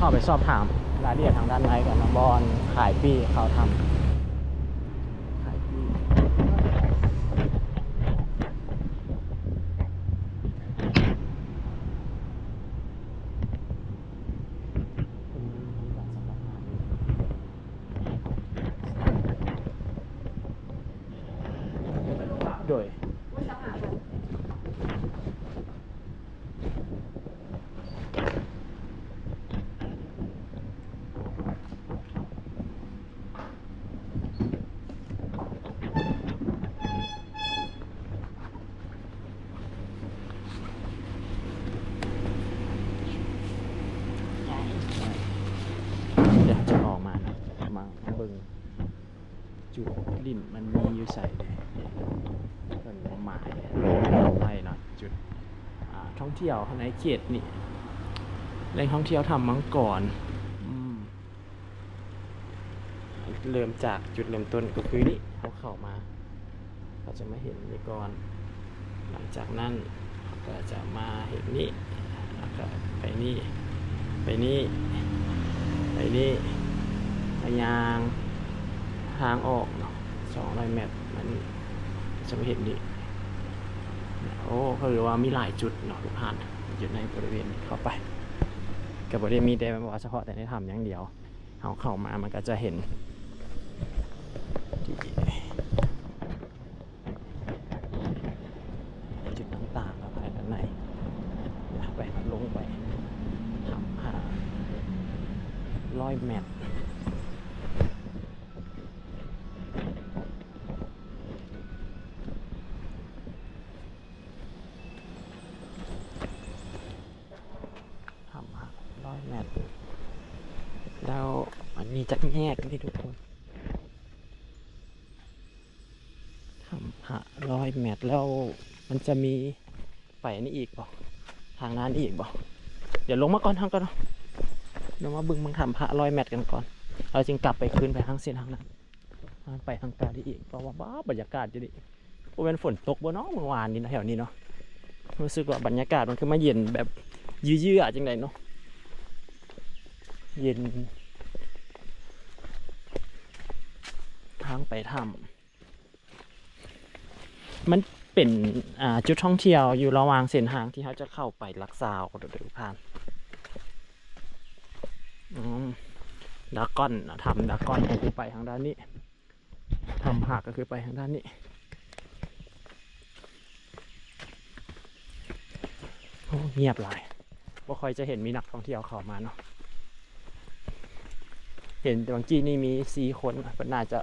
ເຂົ້າໄປສອບຖາມລາຍລະອຽດທາງດ້ານໃນກ່ອນເນາະ ບ່ອນຂາຍປີ້ເຂົ້າຖ້ຳ ຂາຍປີ້ ໂດຍ ດຽວຈະອອກມານະ ມາເບິ່ງຈຸດຫຼິ້ນມັນມີຢູ່ໃສເດ ເພິ່ນໝາຍໂລເຮົາໄວ້ເນາະ ຈຸດ ອ່າ ທ່ອງທ່ຽວໃນເຂດນີ້ ແຫຼ່ງທ່ອງທ່ຽວຖ້ຳມັງກອນ ອືມ ເລີ່ມຈາກຈຸດເລີ່ມຕົ້ນກໍຄືນີ້ ເຮົາເຂົ້າມາ ເຮົາຈະມາເຫັນນີ້ກ່ອນ ຫຼັງຈາກນັ້ນເຮົາກໍຈະມາເຫັນນີ້ ແລ້ວກໍໄປນີ້ ໄປນີ້ ໄປນີ້ ໄປຍ່າງທາງອອກເນາະ ສອງຮ້ອຍແມັດ ມານີ້ ຈະມາເຫັນນີ້ ໂອ້ ກໍຖືວ່າມີຫຼາຍຈຸດເນາະ ທຸກທ່ານ ຢູ່ໃນບໍລິເວນນີ້ ເຂົ້າໄປ ກໍບໍ່ໄດ້ມີແຕ່ວ່າສະເພາະແຕ່ໃນຖ້ຳຢ່າງດຽວ ເຮົາເຂົ້າມາມັນກໍຈະເຫັນທີ່ຈຸດຕ່າງໆ ລະພາຍດ້ານໃນ ໄປ ລົງໄປຖ້ຳຫ້າຮ້ອຍແມັດ ຖ້ຳຫ້າຮ້ອຍແມັດ ແລ້ວມັນມີຈັກແຍກນີ້ທຸກຄົນ ຖ້ຳຫ້າຮ້ອຍແມັດ ແລ້ວມັນຈະມີໄປນີ້ອີກບໍ່ ທາງນັ້ນອີກບໍ່ ດຽວລົງມາກ່ອນ ທາງກ່ອນເນາະ ລົງມາເບິ່ງ ເບິ່ງຖ້ຳຫ້າຮ້ອຍແມັດກັນກ່ອນ ແລ້ວຈຶ່ງກັບໄປຄືນໄປທາງເສັ້ນທາງນັ້ນ ໄປທາງເກົ່າໄດ້ອີກ ເພາະວ່າ ບາ ບັນຍາກາດຢູ່ນີ້ ບໍ່ແມ່ນຝົນຕົກບໍ່ເນາະ ມື້ວານນີ້ເນາະ ແຖວນີ້ເນາະ ຮູ້ສຶກວ່າບັນຍາກາດມັນຄືມາເຢັນແບບເຢືອໆ ຈັ່ງໃດເນາະ ເຢັນ ທາງໄປຖ້ຳ ມັນເປັນ ອ່າ ຈຸດທ່ອງທ່ຽວຢູ່ລະຫວ່າງເສັ້ນທາງທີ່ເຮົາຈະເຂົ້າໄປຫຼັກຊາວເດີ ທ່ານ ອືມ ດາກອນ ຖ້ຳດາກອນກໍຄືໄປທາງດ້ານນີ້ ຖ້ຳຮາກກໍຄືໄປທາງດ້ານນີ້ ໂອ້ ງຽບຫຼາຍ ບໍ່ຄ່ອຍຈະເຫັນມີນັກທ່ອງທ່ຽວເຂົ້າມາເນາະ ເຫັນແຕ່ບາງກີ້ນີ້ມີສີ່ຄົນ ເພິ່ນໜ້າຈະ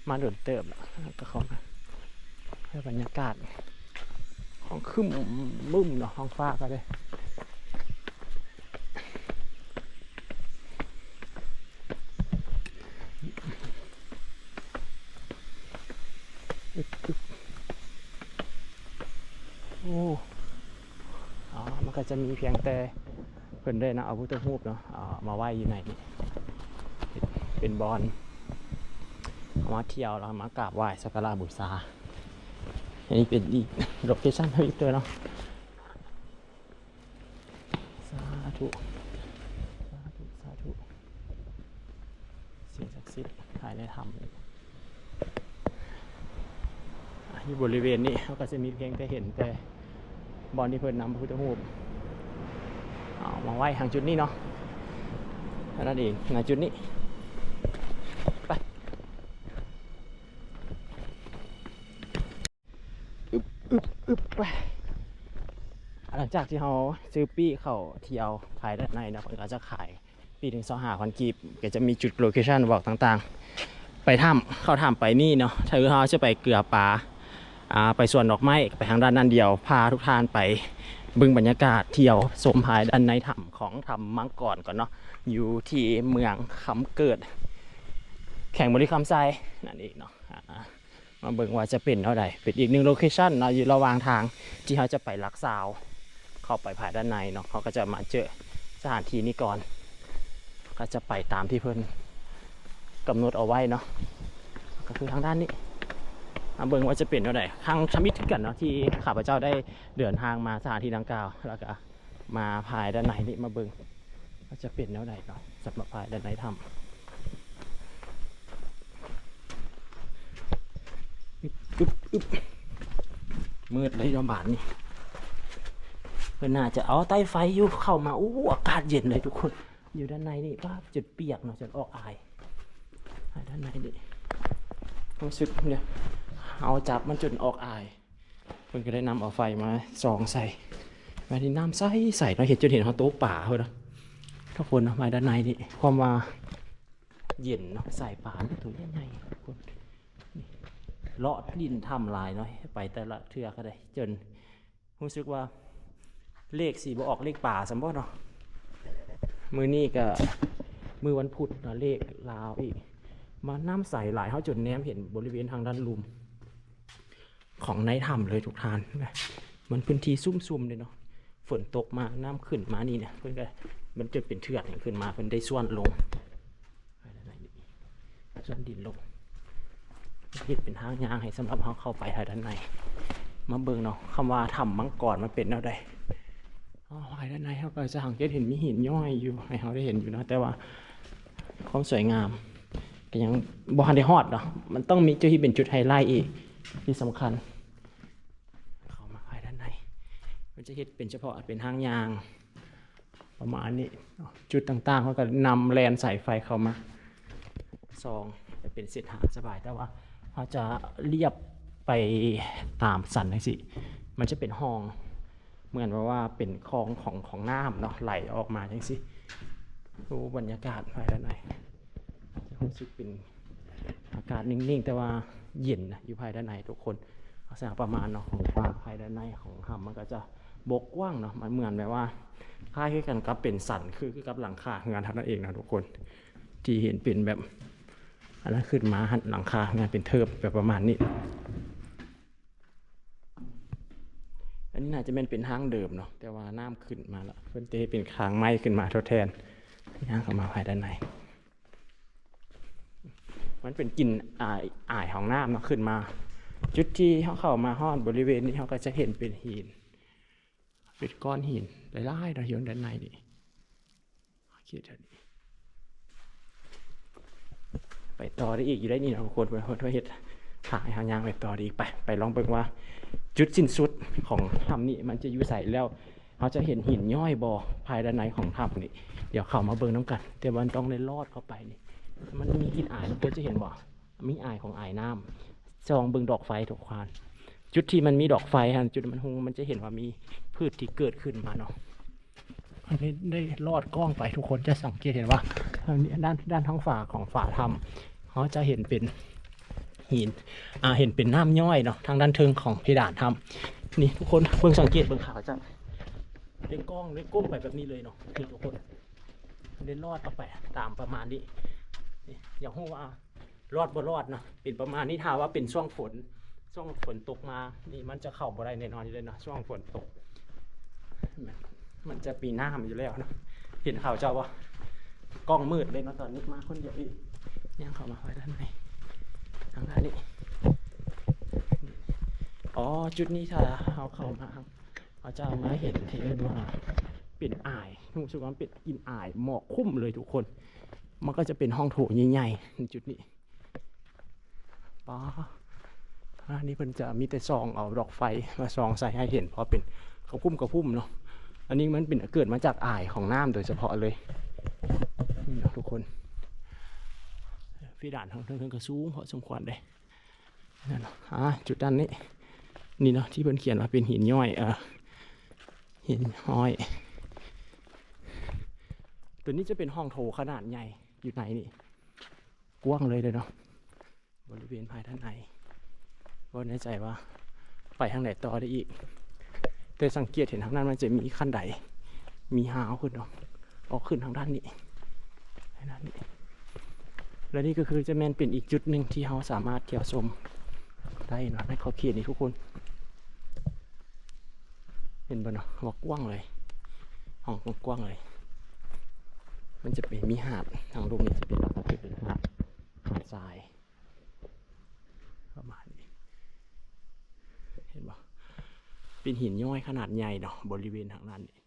ມາດົນເຕີບແລ້ວ ກໍເຂົ້າມາ ແລ້ວບັນຍາກາດຫ້ອງຄຶ້ມມຶ້ມເນາະ ທ້ອງຟ້າກໍໄດ້ ອຶບ ອຶບ ໂອ້ ອໍ ມັນກໍຈະມີພຽງແຕ່ເພິ່ນໄດ້ນຳເອົາພຸດທະຮູບເນາະ ເອົາມາໄວ້ຢູ່ໃນນີ້ ເປັນ ເປັນບ່ອນເອົາມາທ່ຽວ ແລ້ວມາກາບໄຫວ້ສັກກາລະບູຊາ ອັນນີ້ເປັນອີກໂລເຄຊັນທຳອິດເດີເນາະ. ສາທຸ ສາທຸ ສາທຸ ສິ່ງສັກສິດພາຍໃນຖ້ຳ ຢູ່ບໍລິເວນນີ້ ເຮົາກໍຈະມີພຽງແຕ່ເຫັນແຕ່ບ່ອນທີ່ເພິ່ນນຳພະພຸດທະຮູບເອົາມາໄວ້ທາງຈຸດນີ້ເນາະ ເທົ່ານັ້ນເອງ ນະຈຸດນີ້ ໄປ. ອຶບ ອຶບ ອຶບ ໄປ. ຫຼັງຈາກທີ່ເຮົາຊື້ປີ້ເຂົ້າທ່ຽວພາຍໃນເນາະ ເພິ່ນກໍຈະຂາຍປີ້ໜຶ່ງຊາວຫ້າພັນກີບ ກໍຈະມີຈຸດໂລເຄຊັນບອກຕ່າງໆ ໄປຖ້ຳ ເຂົ້າຖ້ຳໄປນີ້ເນາະ ຖ້າເຮົາຈະໄປເກືອປາ ອ່າ ໄປສວນດອກໄມ້ ໄປທາງດ້ານນັ້ນ ດຽວພາທຸກທ່ານໄປເບິ່ງບັນຍາກາດ ທ່ຽວຊົມພາຍດ້ານໃນຖ້ຳຂອງຖ້ຳມັງກອນກ່ອນເນາະ ຢູ່ທີ່ເມືອງຄຳເກີດ ແຂວງບໍລິຄຳໄຊນັ້ນເອງເນາະ. ມາເບິ່ງວ່າຈະເປັນແນວໃດ ເປັນອີກໜຶ່ງໂລເຄຊັນເນາະ ຢູ່ລະຫວ່າງທາງທີ່ເຮົາຈະໄປຫຼັກຊາວ ເຂົ້າໄປພາຍດ້ານໃນເນາະ ເຮົາກໍຈະມາເຈີສະຖານທີ່ນີ້ກ່ອນ ກໍຈະໄປຕາມທີ່ເພິ່ນກຳນົດເອົາໄວ້ເນາະ ກໍຄືທາງດ້ານນີ້ ມາເບິ່ງວ່າຈະເປັນແນວໃດ ຄັ້ງທຳອິດຄືກັນເນາະ ທີ່ຂ້າພະເຈົ້າໄດ້ເດີນທາງມາສະຖານທີ່ດັ່ງກ່າວ ແລ້ວກໍ ມາພາຍດ້ານໃນນີ້ມາເບິ່ງ ວ່າຈະເປັນແນວໃດເນາະ ສຳລັບພາຍດ້ານໃນຖ້ຳ. ອຶບ ອຶບ ອຶບ ມືດເລີຍເນາະບາດນີ້. ເພິ່ນໜ້າຈະເອົາໄຕ້ໄຟຢູ່ເຂົ້າມາ. ໂອ້ ອາກາດເຢັນເລີຍທຸກຄົນ. ຢູ່ດ້ານໃນນີ້ ປາດ ຈົນປຽກເນາະ ຈົນອອກອາຍ. ພາຍດ້ານໃນນີ້ ຮູ້ສຶກເນຍ ເຮົາຈັບມັນຈົນອອກອາຍ. ເພິ່ນກໍໄດ້ນຳເອົາໄຟມາສ່ອງໃສ່ ບາດນີ້ນ້ຳໃສໆເນາະ ເຫັນ ຈົນເຫັນຮອດໂຕປາພຸ້ນເນາະທຸກຄົນເນາະ. ພາຍດ້ານໃນນີ້ ຄວາມວ່າເຢັນເນາະ ສາຍປາໂຕໃຫຍ່ໆ ທຸກຄົນ. ເລາະຫຼິ້ນຖ້ຳຫຼາຍເນາະ ໄປແຕ່ລະເທື່ອກໍໄດ້ ຈົນ ຮູ້ສຶກວ່າເລກຊິບໍ່ອອກເລກປາຊ້ຳບໍ່ເນາະ. ມື້ນີ້ກະມື້ວັນພຸດເນາະ ເລກລາວອີກ. ມານ້ຳໃສຫຼາຍ ເຮົາຈົນແນມເຫັນບໍລິເວນທາງດ້ານລຸ່ມຂອງໃນຖ້ຳເລີຍທຸກທ່ານ. ມັນພື້ນທີ່ຊຸ່ມໆເດ້ເນາະ ຝົນຕົກມານ້ຳຂຶ້ນມານີ້ນະ ເພິ່ນກະ ມັນຈະເປັນເທື່ອນຂຶ້ນມາ ເພິ່ນໄດ້ສ່ວນລົງ ສ່ວນດິນລົງ ເຮັດເປັນທາງຍ່າງໃຫ້ສຳລັບເຮົາເຂົ້າໄປພາຍດ້ານໃນ. ມາເບິ່ງເນາະ ຄຳວ່າຖ້ຳມັງກອນມັນເປັນແນວໃດ. ອໍ ພາຍດ້ານໃນເຮົາກໍຈະສັງເກດເຫັນມີຫີນຍ້ອຍຢູ່ ໃຫ້ເຮົາໄດ້ເຫັນຢູ່ເນາະ ແຕ່ວ່າຄວາມສວຍງາມກໍຍັງບໍ່ທັນໄດ້ຮອດເນາະ. ມັນຕ້ອງມີຈຸດທີ່ເປັນຈຸດໄຮໄລອີກທີ່ສຳຄັນ. ເຂົ້າມາພາຍດ້ານໃນ ມັນຈະເຮັດເປັນສະເພາະເປັນທາງຍ່າງ ປະມານນີ້ເນາະ. ຈຸດຕ່າງໆ ເຮົາກໍນຳແລ່ນສາຍໄຟເຂົ້າມາ ສ່ອງ ຈະເປັນເສັ້ນທາງສະບາຍ ແຕ່ວ່າເຮົາຈະລຽບໄປຕາມສັນຈັ່ງຊີ້ ມັນຈະເປັນຮ່ອງ ເໝືອນແບບວ່າເປັນຄອງຂອງ ຂອງນ້ຳເນາະ ໄຫຼອອກມາຈັ່ງຊີ້. ໂອ້ ບັນຍາກາດພາຍດ້ານໃນ ຈະຮູ້ສຶກເປັນອາກາດນິ່ງໆ ແຕ່ວ່າເຢັນນະ ຢູ່ພາຍດ້ານໃນທຸກຄົນ. ລັກສະນະປະມານເນາະ ຂອງປ່າພາຍດ້ານໃນຂອງຖ້ຳ ມັນກໍຈະບົກກວ້າງເນາະ ມັນເໝືອນແບບວ່າຄ້າຍຄືກັນກັບເປັນສັນ ຄື ຄືກັບຫຼັງຄາເຮືອນເທົ່ານັ້ນເອງເນາະທຸກຄົນ ທີ່ເຫັນເປັນແບບ ອັນນັ້ນຂຶ້ນມາຫັ້ນ ຫຼັງຄາເຮືອນເປັນເທີບແບບປະມານນີ້. ອັນນີ້ໜ້າຈະແມ່ນເປັນທາງເດີມເນາະ ແຕ່ວ່ານ້ຳຂຶ້ນມາລະ ເພິ່ນຈະເຮັດເປັນທາງໃໝ່ຂຶ້ນມາທົດແທນ. ຍ່າງເຂົ້າມາພາຍດ້ານໃນ ມັນເປັນກິ່ນອາຍ ອາຍຂອງນ້ຳເນາະ ຂຶ້ນມາ. ຈຸດທີ່ເຮົາເຂົ້າມາຮອດບໍລິເວນນີ້ ເຮົາກໍຈະເຫັນເປັນຫີນ ເປັນກ້ອນຫີນຫຼາຍໆເນາະ ຢູ່ດ້ານໃນນີ້. ໂອເຄ ເທົ່ານີ້ ໄປຕໍ່ໄດ້ອີກຢູ່ໄດ໋ນີ້ເນາະທຸກຄົນ. ເພິ່ນ ເພິ່ນເຮັດທາງໃຫ້ເຮົາຍ່າງໄປຕໍ່ໄດ້ອີກ. ໄປ ໄປລອງເບິ່ງວ່າຈຸດສິ້ນສຸດຂອງຖ້ຳນີ້ມັນຈະຢູ່ໃສ ແລ້ວເຮົາຈະເຫັນຫີນຍ້ອຍບໍ່ ພາຍດ້ານໃນຂອງຖ້ຳນີ້. ດຽວເຂົ້າມາເບິ່ງນຳກັນ ແຕ່ວ່າມັນຕ້ອງໄດ້ລອດເຂົ້າໄປນີ້. ມັນມີກິ່ນອາຍ ທຸກຄົນຈະເຫັນບໍ່ ມີອາຍຂອງອາຍນ້ຳ. ສ່ອງເບິ່ງດອກໄຟທຸກທ່ານ ຈຸດທີ່ມັນມີດອກໄຟຫັ້ນ ຈຸດທີ່ມັນຮຸ່ງ ມັນຈະເຫັນວ່າມີພືດທີ່ເກີດຂຶ້ນມາເນາະ. ອັນນີ້ໄດ້ລອດກ້ອງໄປ ທຸກຄົນຈະສັງເກດເຫັນວ່າ ດ້ານ ດ້ານທາງຝາຂອງຝາຖ້ຳ ເຮົາຈະເຫັນເປັນຫີນ ອ່າ ເຫັນເປັນນ້ຳຍ້ອຍເນາະ ທາງດ້ານເທິງຂອງເພດານຖ້ຳນີ້. ທຸກຄົນເບິ່ງ ສັງເກດເບິ່ງ ຂາຈະໄດ້ກ້ອງ ໄດ້ກົ້ມໄປແບບນີ້ເລີຍເນາະ ນີ້ທຸກຄົນ ໄດ້ລອດເຂົ້າໄປຕາມປະມານນີ້. ນີ້ ຢາກຮູ້ວ່າ ລອດບໍ່ລອດເນາະ ເປັນປະມານນີ້. ຖ້າວ່າເປັນຊ່ວງຝົນ ຊ່ວງຝົນຕົກມານີ້ ມັນຈະເຂົ້າບໍ່ໄດ້ແນ່ນອນຢູ່ເລີຍເນາະ ຊ່ວງຝົນຕົກ ມັນຈະມີນ້ຳຢູ່ແລ້ວເນາະ. ເຫັນເຂົາເຈົ້າບໍ່ ກ້ອງມືດເລີຍເນາະ ຕອນນີ້ມາຄົນດຽວອີກ. ຍ່າງເຂົ້າມາໄວ້ດ້ານໃນ ທາງດ້ານນີ້. ອໍ ຈຸດນີ້ ຖ້າເຮົາເຂົ້າມາ ເຮົາຈະມາເຫັນທີ່ເອີ້ນວ່າເປັນອາຍ ຮູ້ສຶກວ່າມັນເປັນກິ່ນອາຍ ໝອກຄຸ້ມເລີຍທຸກຄົນ. ມັນກໍຈະເປັນຮ່ອງໂຖໃຫຍ່ໆ ໃນຈຸດນີ້. ປາ ອັນນີ້ເພິ່ນຈະມີແຕ່ສ່ອງເອົາດອກໄຟມາສ່ອງໃສ່ໃຫ້ເຫັນ ເພາະເປັນກະພຸ້ມກະພຸ້ມເນາະ. ອັນນີ້ມັນເປັນ ເກີດມາຈາກອາຍຂອງນ້ຳໂດຍສະເພາະເລີຍ ນີ້ເນາະທຸກຄົນ. ເພດານທາງເທິງກໍສູງພໍສົມຄວນເດ້ ນັ້ນເນາະ. ອ່າ ຈຸດດ້ານນີ້ ນີ້ເນາະ ທີ່ເພິ່ນຂຽນວ່າເປັນຫີນຍ້ອຍ ເອີ ຫີນຍ້ອຍ. ຕົວນີ້ຈະເປັນຫ້ອງໂຖຂະໜາດໃຫຍ່ຢູ່ໃນນີ້ ກວ້າງເລີຍເດ້ເນາະ ບໍລິເວນພາຍດ້ານໃນ. ບໍ່ແນ່ໃຈວ່າໄປທາງໃດຕໍ່ໄດ້ອີກ ແຕ່ສັງເກດເຫັນທາງນັ້ນມັນຈະມີຂັ້ນໄດ ມີຮາວຂຶ້ນເນາະ ອອກຂຶ້ນທາງດ້ານນີ້ ທາງດ້ານນີ້. ແລະນີ້ກໍຄືຈະແມ່ນເປັນອີກຈຸດໜຶ່ງທີ່ເຮົາສາມາດທ່ຽວຊົມໄດ້ເນາະ ໃນຂອບເຂດນີ້ທຸກຄົນ. ເຫັນບໍ່ເນາະ ວ່າກວ້າງເລີຍ ຫ້ອງກວ້າງເລີຍ. ມັນຈະເປັນ ມີຫາດ ທາງລຸ່ມນີ້ຈະເປັນ ເປັນຫາດ ຫາດຊາຍ ປະມານນີ້ ເຫັນບໍ່ ເປັນຫີນຍ້ອຍຂະໜາດໃຫຍ່ເນາະ ບໍລິເວນທາງນັ້ນນີ້.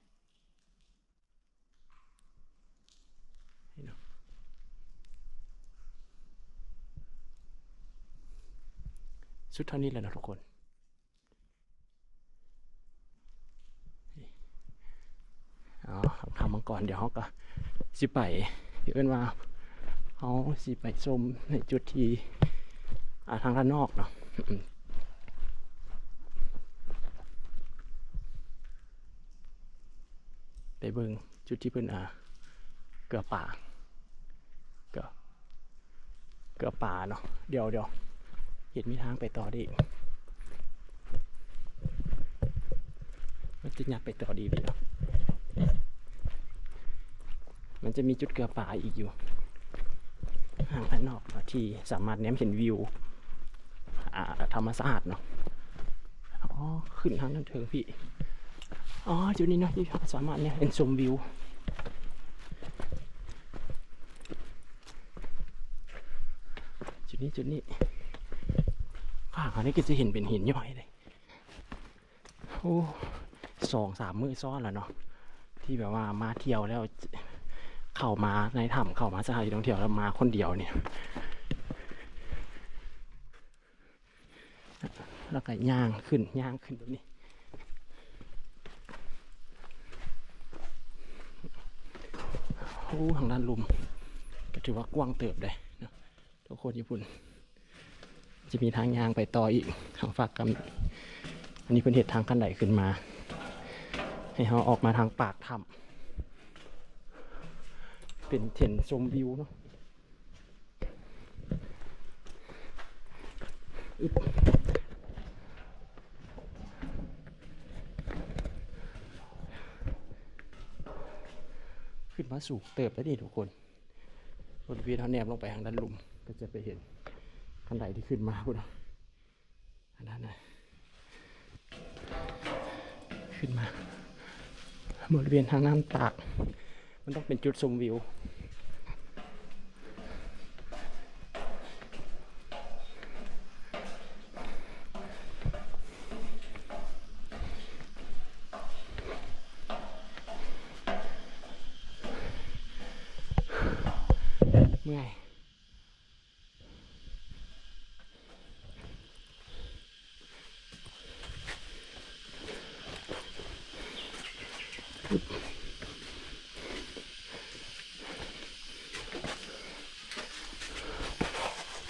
ສຸດເທົ່ານີ້ແຫຼະເນາະທຸກຄົນ. ເອົາ ຖ້ຳມັງກອນ ດຽວເຮົາກໍຊິໄປ ທີ່ເອີ້ນວ່າເຮົາຊິໄປຊົມໃນຈຸດທີ່ ອ່າ ທາງດ້ານນອກເນາະ ອືມ ໄປເບິ່ງຈຸດທີ່ເພິ່ນ ອ່າ ເກືອປາ ເກືອ ເກືອປາເນາະ. ດຽວ ດຽວ ເຫັນມີທາງໄປຕໍ່ໄດ້ອີກ ມັນຈະຍັດໄປຕໍ່ໄດ້ອີກເນາະ. ມັນຈະມີຈຸດເກືອປາອີກຢູ່ ທາງດ້ານນອກເນາະ ທີ່ສາມາດແນມເຫັນວິວ ອ່າ ທຳມະຊາດເນາະ. ອໍ ຂຶ້ນທາງນັ້ນເທິງພີ້ ອໍ ຈຸດນີ້ເນາະ ທີ່ສາມາດແນມເຫັນຊົມວິວ ຈຸດນີ້ ຈຸດນີ້ ຂ້າງເຮົານີ້ກໍຈະເຫັນເປັນຫີນຍ້ອຍເດ້. ໂອ້ ສອງສາມມື້ຊ້ອນແລ້ວເນາະ ທີ່ແບບວ່າມາທ່ຽວແລ້ວ ເຂົ້າມາໃນຖ້ຳ ເຂົ້າມາສະຖານທີ່ທ່ອງທ່ຽວແລ້ວມາຄົນດຽວນີ້ ແລ້ວກໍຍ່າງຂຶ້ນ ຍ່າງຂຶ້ນແບບນີ້. ໂອ້ ທາງດ້ານລຸ່ມກໍຖືວ່າກວ້າງເຕີບເດ້ເນາະ. ທຸກຄົນ ຢູ່ພຸ້ນຈະມີທາງຍ່າງໄປຕໍ່ອີກ ທາງຟາກກ້ຳ. ອັນນີ້ເພິ່ນເຮັດທາງຂັ້ນໄດຂຶ້ນມາ ໃຫ້ເຮົາອອກມາທາງປາກຖ້ຳ ເປັນເຫັນຊົມວິວເນາະ. ອຶບ ຂຶ້ນມາສູງເຕີບແລ້ວນີ້ທຸກຄົນ. ບໍລິເວນເຮົາແນມລົງໄປທາງດ້ານລຸ່ມ ກໍຈະໄປເຫັນຂັ້ນໄດທີ່ຂຶ້ນມາພຸ້ນເນາະ ອັນນັ້ນນະ ຂຶ້ນມາບໍລິເວນທາງດ້ານປາກ ມັນຕ້ອງເປັນຈຸດຊົມວິວ. ເມື່ອຍ.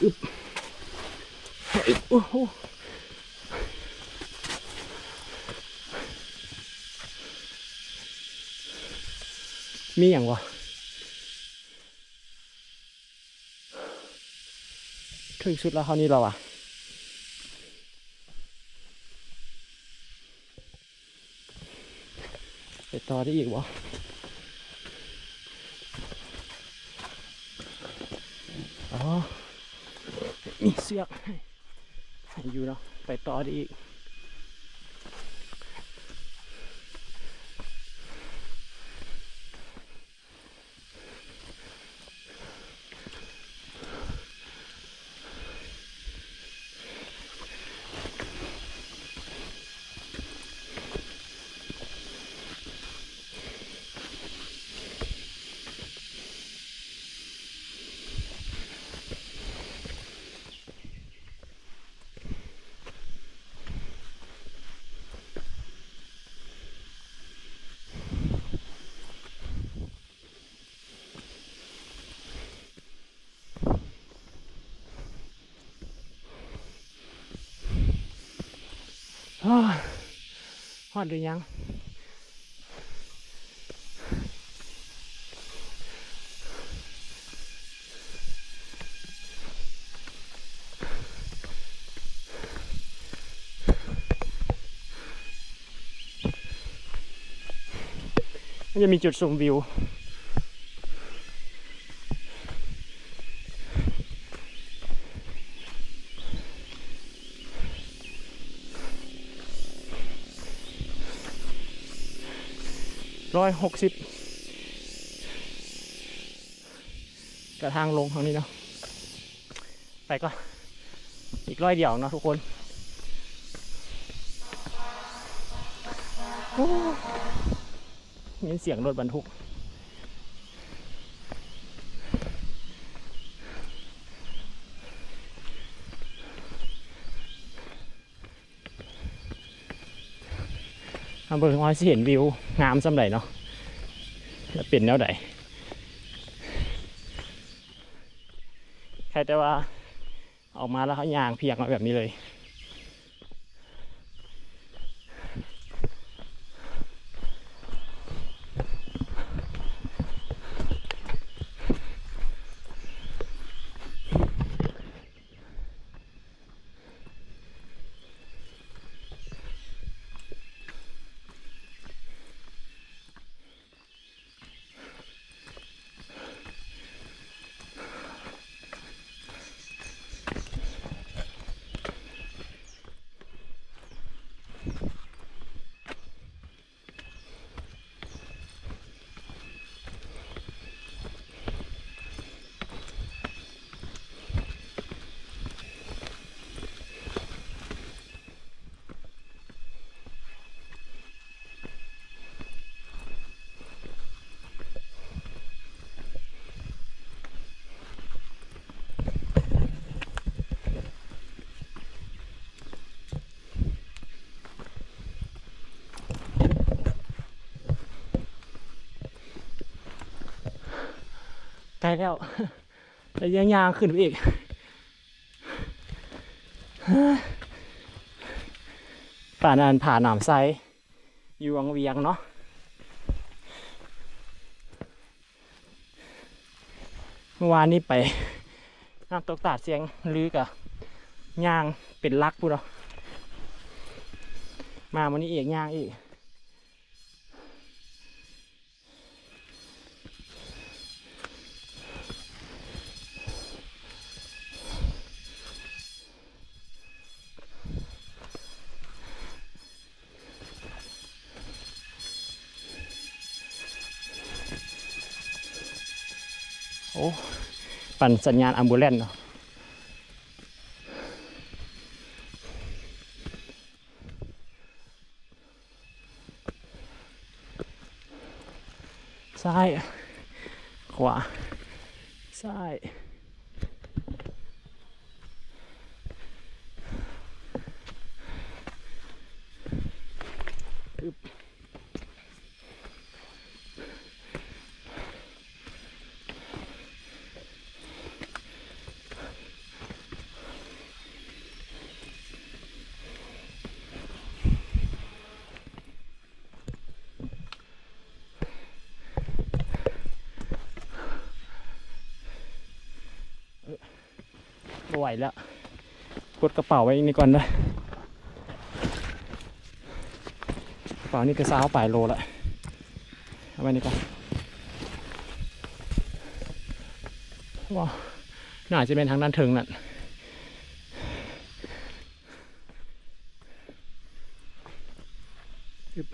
ອຶບ ອຶບ ໂອ້ໂຫ ມີຫຍັງວະ? ເຖິງສຸດແລ້ວເຮົານີ້ແລ້ວຫວາ ໄປຕໍ່ໄດ້ອີກບໍ່? ອໍ ມີເຊືອກໃຫ້ ໃຫ້ຢູ່ເນາະ ໄປຕໍ່ໄດ້ອີກ. ຮອດຫຼືຍັງ? ມັນຈະມີຈຸດຊົມວິວ ຮ້ອຍຫົກສິບ ກະທາງລົງທາງນີ້ເນາະ. ໄປກ່ອນ ອີກຮ້ອຍດຽວເນາະທຸກຄົນ. ໂອ້ ຍິນສຽງລົດບັນທຸກ. ມາເບິ່ງວ່າຊິເຫັນວິວງາມສ່ຳໃດເນາະ ແລະເປັນແນວໃດ. ໃຄ່ແຕ່ວ່າອອກມາແລ້ວເຮົາຍ່າງພຽງມາແບບນີ້ເລີຍ. ໃກ້ແລ້ວ ແລ້ວຍັງຍ່າງຂຶ້ນໄປອີກ. ປານນັ້ນ ຜາໜາມໄຊ ຢູ່ວັງວຽງເນາະ. ເມື່ອວານນີ້ໄປນ້ຳຕົກຕາດຊຽງລື ກະຍ່າງເປັນຫຼັກພຸ້ນເນາະ, ມາມື້ນີ້ອີກ ຍ່າງອີກ. ໂອ້ ປັ່ນສັນຍານອຳບູແລນເນາະ. ຊ້າຍ ຂວາ ຊ້າຍ ອຶບ. ບໍ່ໄຫວແລ້ວ ປົດກະເປົາໄວ້ນີ້ກ່ອນເດີ. ກະເປົານີ້ກະຊາວປາຍໂລລະ ເອົາໄວ້ນີ້ກ່ອນ. ວ້າວ ໜ້າຈະແມ່ນທາງດ້ານເທິງນັ້ນ. ອຶບ.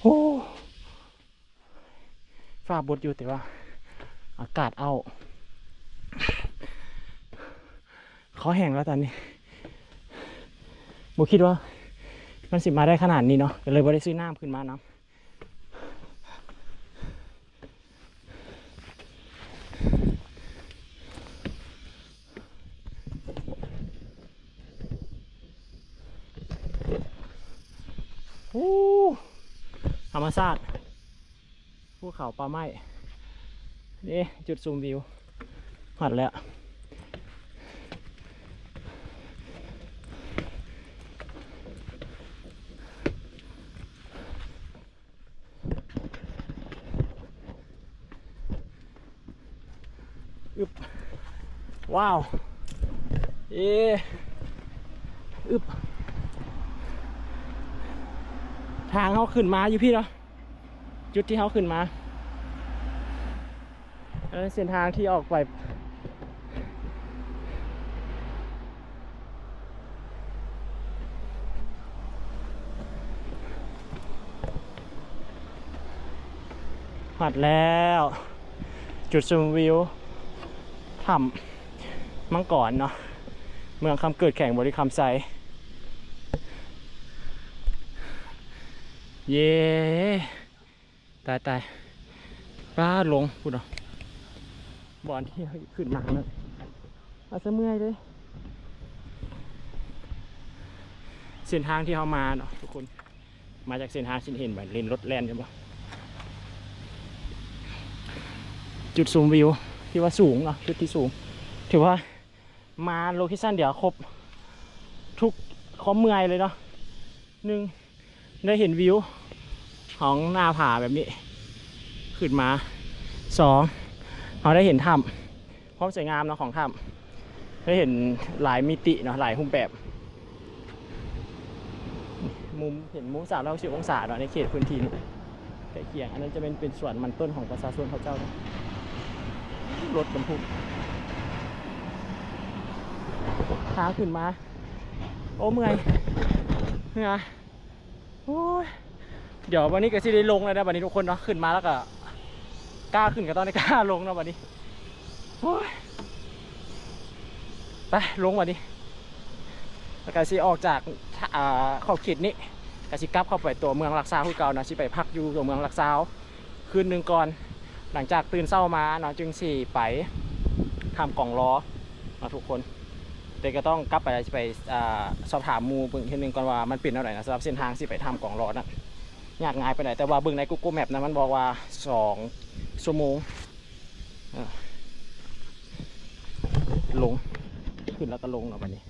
ໂອ້ ຟ້າບົດຢູ່ ແຕ່ວ່າອາກາດອ້າວ ຄໍແຫ້ງແລ້ວຕອນນີ້. ບໍ່ຄິດວ່າມັນຊິມາໄດ້ຂະໜາດນີ້ເນາະ ກະເລີຍບໍ່ໄດ້ຊື້ນ້ຳຂຶ້ນມານຳ. ໂອ້ ທຳມະຊາດ ພູເຂົາ ປ່າໄມ້ ເດ້ ຈຸດຊົມວິວ ຮອດແລ້ວ. ອຶບ ວ້າວ ເອ ອຶບ ທາງເຮົາຂຶ້ນມາຢູ່ພີ້ເນາະ ຈຸດທີ່ເຮົາຂຶ້ນມາ. ອັນນັ້ນເສັ້ນທາງທີ່ອອກໄປ ຮອດແລ້ວ ຈຸດຊົມວິວ ຖ້ຳມັງກອນເນາະ ເມືອງຄຳເກີດ ແຂວງບໍລິຄຳໄຊ. ເຢ້ ຕາຍໆ ປ້າ ລົງພຸ້ນເນາະ ບ່ອນທີ່ເຮົາຂຶ້ນມານັ້ນ ອາດຈະເມື່ອຍເດ້ ເສັ້ນທາງທີ່ເຮົາມາເນາະທຸກຄົນ ມາຈາກເສັ້ນທາງທີ່ເຫັນບໍ່ ເຫັນລົດແລ່ນຢູ່ບໍ່ ຈຸດຊົມວິວທີ່ວ່າສູງເນາະ ຈຸດທີ່ສູງ ຖືວ່າມາໂລເຄຊັນດຽວຄົບທຸກຄວາມເມື່ອຍເລີຍເນາະ ໜຶ່ງ ໄດ້ເຫັນວິວຂອງໜ້າຜາແບບນີ້ຂຶ້ນມາ ສອງ ເຮົາໄດ້ເຫັນຖ້ຳ ຄວາມສວຍງາມເນາະຂອງຖ້ຳ ໄດ້ເຫັນຫຼາຍມິຕິເນາະ ຫຼາຍຮູບແບບ ມຸມ ເຫັນມຸມສາມຮ້ອຍຫົກສິບອົງສາເນາະ ໃນເຂດພື້ນທີ່ນີ້ໃກ້ຄຽງ ອັນນັ້ນຈະແມ່ນເປັນສວນມັນຕົ້ນຂອງປະຊາຊົນເຂົາເຈົ້າເນາະ ລົດບັນທຸກ ທາງຂຶ້ນມາ ໂອ້ ເມື່ອຍ ເຫື່ອ ໂອ້ຍ ດຽວບັດນີ້ກໍຊິໄດ້ລົງແລ້ວເດີບັດນີ້ທຸກຄົນເນາະ ຂຶ້ນມາແລ້ວກໍກ້າຂຶ້ນກໍຕ້ອງໄດ້ກ້າລົງເນາະບັດນີ້ ໂອ້ຍ ໄປລົງບັດນີ້ ແລ້ວກໍຊິອອກຈາກ ອ່າ ຂອບເຂດນີ້ ກໍຊິກັບເຂົ້າໄປຕົວເມືອງຫຼັກຊາວຄືເກົ່າເນາະ ຊິໄປພັກຢູ່ຕົວເມືອງຫຼັກຊາວຄືນໜຶ່ງກ່ອນ ຫຼັງຈາກຕື່ນເຊົ້າມາເນາະ ຈຶ່ງຊິໄປຖ້ຳກອງລໍເນາະທຸກຄົນ ແຕ່ກໍຕ້ອງກັບໄປ ຊິໄປ ອ່າ ສອບຖາມໝູ່ເບິ່ງເທື່ອໜຶ່ງກ່ອນວ່າມັນເປັນແນວໃດນະ ສຳລັບເສັ້ນທາງຊິໄປຖ້ຳກອງລໍນັ້ນ ຍາກງ່າຍປານໃດ ແຕ່ວ່າເບິ່ງໃນ Google Map ນະ ມັນບອກວ່າສອງຊົ່ວໂມງ ເອີ ລົງ ຂຶ້ນແລ້ວກໍລົງເນາະບັດນີ້